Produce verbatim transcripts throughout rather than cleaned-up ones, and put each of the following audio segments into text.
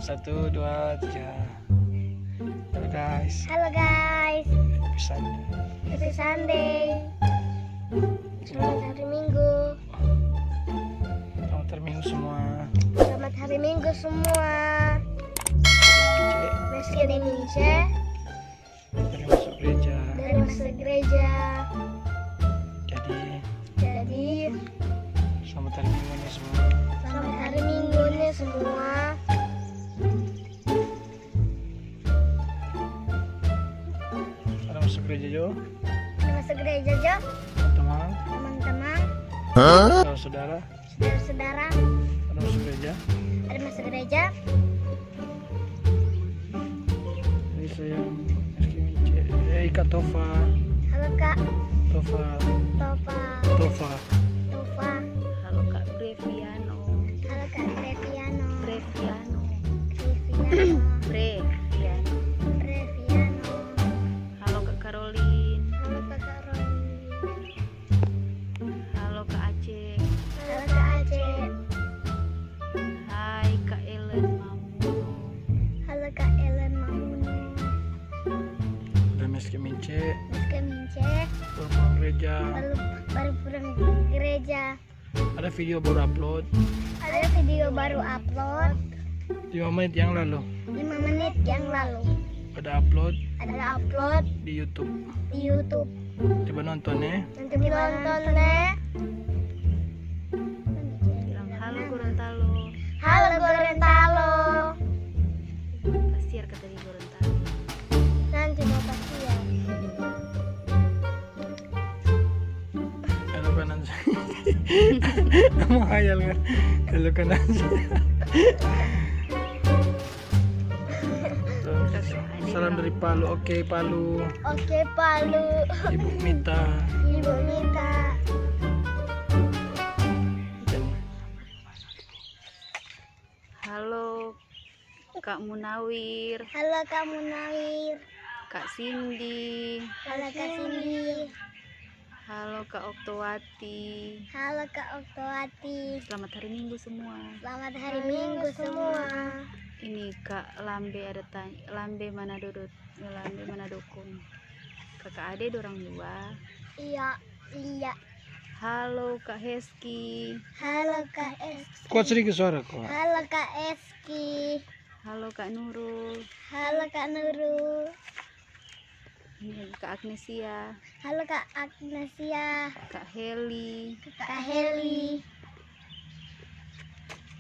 Satu, dua, tiga. Halo guys. Halo guys. Happy Sunday. Happy Sunday. Selamat hari Minggu. Selamat hari Minggu semua. Selamat hari Minggu semua. Cek. Meski ada mince. Dari masuk gereja. Dari masuk gereja. Jadi. Jadi. Selamat hari Minggu nih semua. Selamat hari Minggu nih semua. Ada masuk gereja jo. Ada masuk gereja jo. Teman. Teman-teman. Saudara-saudara. Saudara-saudara. Ada masuk gereja. Ada masuk gereja. Ini saya, eh, Kak Tofa. Halo, Kak. Tofa. Tofa. Tofa. Tofa. Halo, Kak Breviano. Halo, Kak Breviano. Breviano. Breviano. Breviano. Breviano. Halo, Kak Caroline. Halo, Kak Caroline. Halo, Kak Aceh. Halo, Kak Aceh. Hai, Kak Ellen Mamuno. Halo, Kak Ellen Mamuno. Udah meski mince. Meski mince. Baru pulang gereja. Baru, baru pulang gereja. Ada video baru upload. Ada video baru upload. Lima menit yang lalu. Lima menit yang lalu. Ada upload. Ada upload. Di YouTube. Di YouTube. Coba nonton ya. Nanti nonton deh. Bilang, "Halo Gorontalo." Halo Gorontalo. Pasiar kata di Gorontalo. Nanti mau pasiar. Halo kanan. Mau hayal kan? Halo kanan. Terus, salam dari Palu. Oke, Palu. Oke, Palu. Ibu Mita. Ibu Mita. Halo, Kak Munawir. Halo, Kak Munawir. Kak Cindy. Halo, Kak Cindy. Halo, Kak Oktowati. Halo, Kak Oktowati. Selamat hari Minggu semua. Selamat hari Minggu semua. Ini Kak Lambe ada tanya, Lambe mana dodot, Lambe mana dokong. Kakak ade dorang dua. Iya, iya. Halo, Kak Heski. Halo, Kak Heski. Kuat sedikit suara, kuat. Halo, Kak Heski. Halo, Kak Nurul. Halo, Kak Nurul. Ini Kak Agnesia. Halo, Kak Agnesia. Kak Heli. Kak Heli.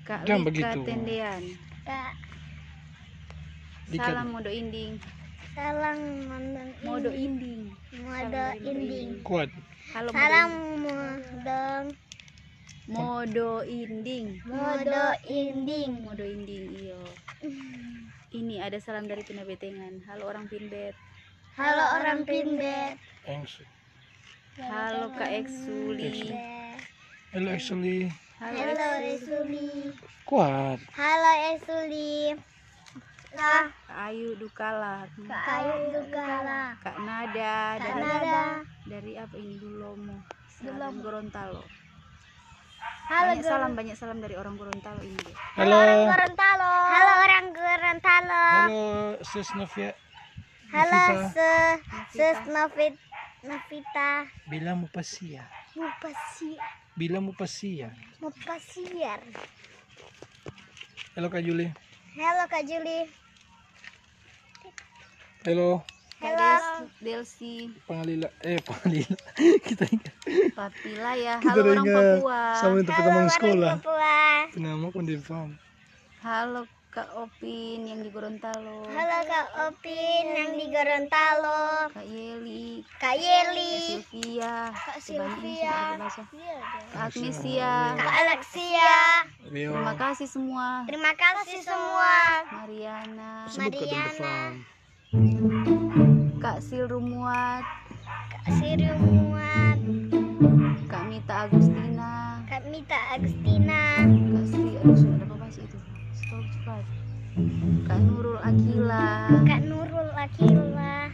Kak Lika begitu. Tendean. Kak Lika. Salam Modo Inding. Salam Modo Inding. Modo Inding. Kuat. Halo, Modo Inding. Salam Modo. Modo Inding. Modo Inding. Modo Inding, iyo. Ini ada salam dari Pina Betengan. Halo orang Pinbet. Halo orang Pinbet. Engsu. Halo Kak Eksuli. Halo Eksuli. Halo Eksuli. Kuat. Halo Eksuli. Kak Ayu Dukala. Kak Ayu Dukala. Kak Nada. Kak Nada. Dari apa ini? Dulomo. Dulomo. Gorontalo. Halo, banyak salam, banyak salam dari orang Gorontalo ini. Halo orang Gorontalo. Halo orang Gorontalo. Halo, Sis Novia. Halo, Novita. Sis Novit-, Novita. Bilang mo pasiar. Mo pasiar. Bilang mo pasiar. Mo pasiar. Halo, Kak Juli. Halo, Kak Juli. Halo. Halo. Delsi. Pangalila. Eh, Pangalila. Kita ingat. Papila ya. Halo orang Papua. Sama itu teman sekolah. Halo orang Papua. Nama pun di farm. Halo Kak Opin yang di Gorontalo. Halo Kak Opin yang di Gorontalo. Kak Yeli. Kak Yeli. Kak Sylvia. Kak Sylvia. Kak Agnesia. Kak Alexia. Terima kasih semua. Terima kasih semua. Mariana. Sebut ke Mariana. Kak Sil Rumuat. Kak Sil Rumuat. Kak Mita Agustina. Kak Mita Agustina. Kak Sri, aduh, sudah berapa sih itu? Stop cepat. Kak Nurul Akila. Kak Nurul Akila.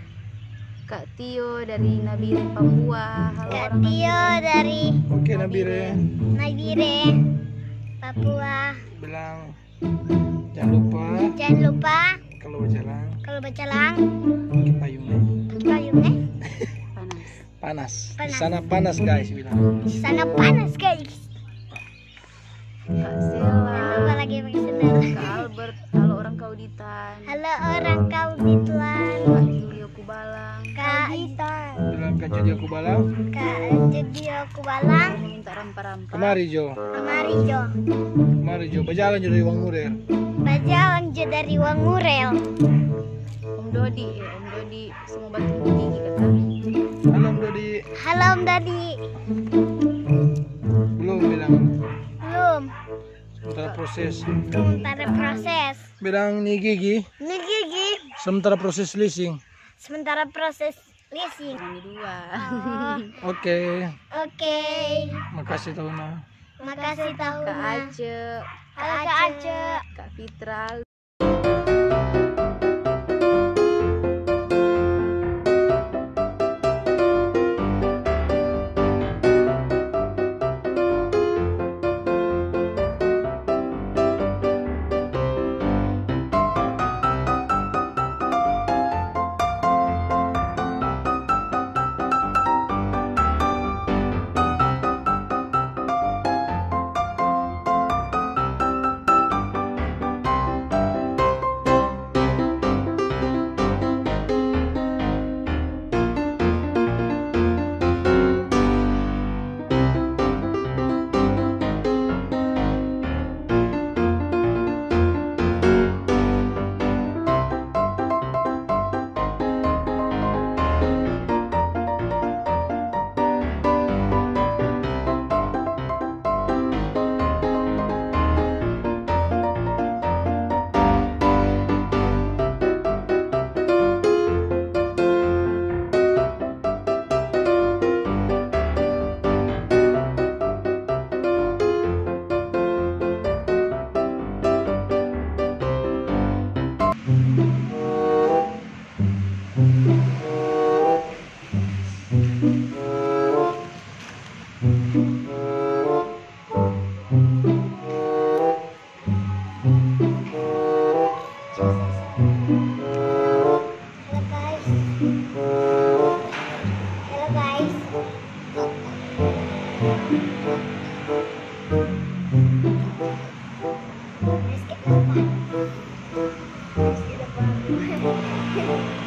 Kak Tio dari Nabire, Papua. Halo, Kak Tio dari Nabire. Oke, Nabire. Nabire, Papua. Bilang, jangan lupa. Jangan lupa kalau bajalang, kalau bajalang, pakai payung, eh. Pakai payung, eh. Panas. Panas. Di sana panas, guys, bilang. Di sana panas, guys. Kak Sela. Jangan lupa lagi pakai sendal. Kak Albert. Halo orang Kauditan. Halo orang Kauditan. Kak Julio Kubalang. Kak Kauditan. Bilang Kak Julio Kubalang. Kak Julio Kubalang. Minta rampa-rampa. Kemari jo. Kemari jo. Kemari jo. Bajalang jo dari Wangurel. Bajalang jo dari Wangurel. Om Dodi, eh, Om Dodi. Semua batu tinggi kata. Halo, Om Dodi. Halo, Om Dodi. Belum bilang. Belum. Sementara proses. Sementara proses. Bilang ni gigi. Ni gigi. Sementara proses leasing. Sementara proses leasing. Yang dua. Oh. Oke. Oke. Makasih, Tauna. Makasih, Tauna. Kak Ace. Halo, Kak Ace. Kak Fitral. Hello, guys. Hello, guys. Let's get the fun. Let's get the fun.